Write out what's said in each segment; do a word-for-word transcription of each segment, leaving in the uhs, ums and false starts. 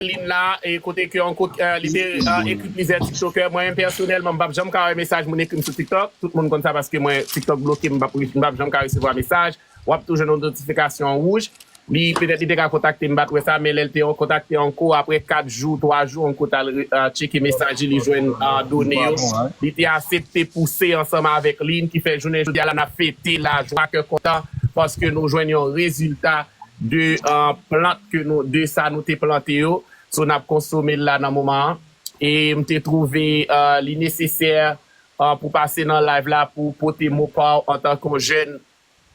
Lin la, e kote ke yon kote, eh, li te, eh, ekri plizyè TikToker. Mwen menm pèsonèlman, m p ap janm ka wè mesaj moun ekri m sou TikTok. Tout moun konn sa paske mwen, TikTok bloke m, m p ap, m p ap janm ka resevwa mesaj. W ap toujou jwenn yon notifikasyon wouj. Li, petèt li te ka kontakte m, m pa t wè sa, men lè l te kontakte Onko, apre kat jou, twa jou, Onko t al re- ah, tcheke mesaj li, li jwenn ah, done yo. Li te aksepte pouse ansanm avèk Lin, ki fè jounen jodi a la n ap fete lajwa, kè kontan, paske nou jwenn yon rezilta de ah, plant ke nou, de sa nou te plante yo. So n ap konsome l la nan moman an. E m te twouve ah, li nesesè ah, pou pase nan live la pou pote mo pa w antanke yon jèn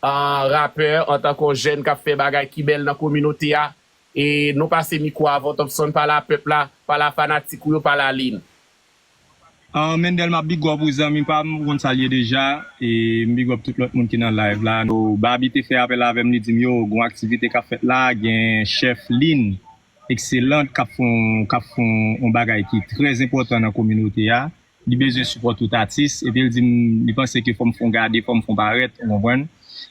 ah, rapè, antanke yon jèn k ap fè bagay ki bèl nan kominote a. E nou pase mikwo a avè w, Topson, pale a pèp la, pale a fanatik ou yo, pale a Lin. Ah, Mendel, m ap big up ou, zanmi pa m, ou konn sa l ye deja. E m big up tout lòt moun ki nan live la. Nou, Babi te fè apèl avè m, li di m yo, gon aktivite k ap fèt la, gen chèf Lin, Excellent, k ap fè yon, k ap fè yon, yon bagay ki trè enpòtan nan kominote a. Li bezwen sipò tout atis, epi l di m, li panse ke fò m fè yon gade, fò m fè yon parèt, ou konprann?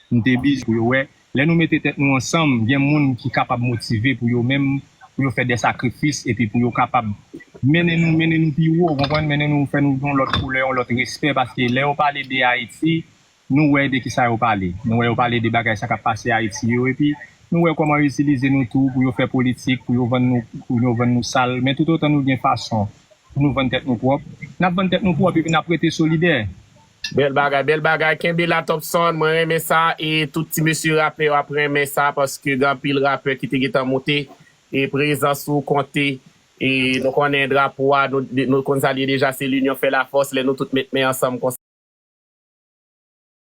M te bizi pou yo wè. Lè nou mete tèt nou ansanm, gen moun ki kapab motive pou yo menm, pou yo fè de sakrifis, epi pou yo kapab mennen nou, mennen nou pi wo, ou konprann? Mennen nou, fè nou yon lòt koulè, yon lòt respè, paske lè yo pale de Ayiti, nou wè de kisa yo pale. Nou wè yo pale de bagay sa k ap pase Ayiti yo, epi nou wè kòman yo itilize nou tou pou yo fè politik, pou yo vann nou, pou yo vann nou sal. Men toutotan nou gen fason pou nou vann tèt nou pwòp, n ap vann tèt nou pwòp epi n ap rete solidè. Bèl bagay, bèl bagay. Kenbe la, Topson. Mwen renmen sa. E tout ti mesye rapè yo ap renmen sa paske gen anpil rapè ki te gentan monte. E prezans ou konte. E nou konnen drapo a, nou, nou konn sa l ye deja, se linyon fè lafòs. Lè nou tout met men ansanm konsa.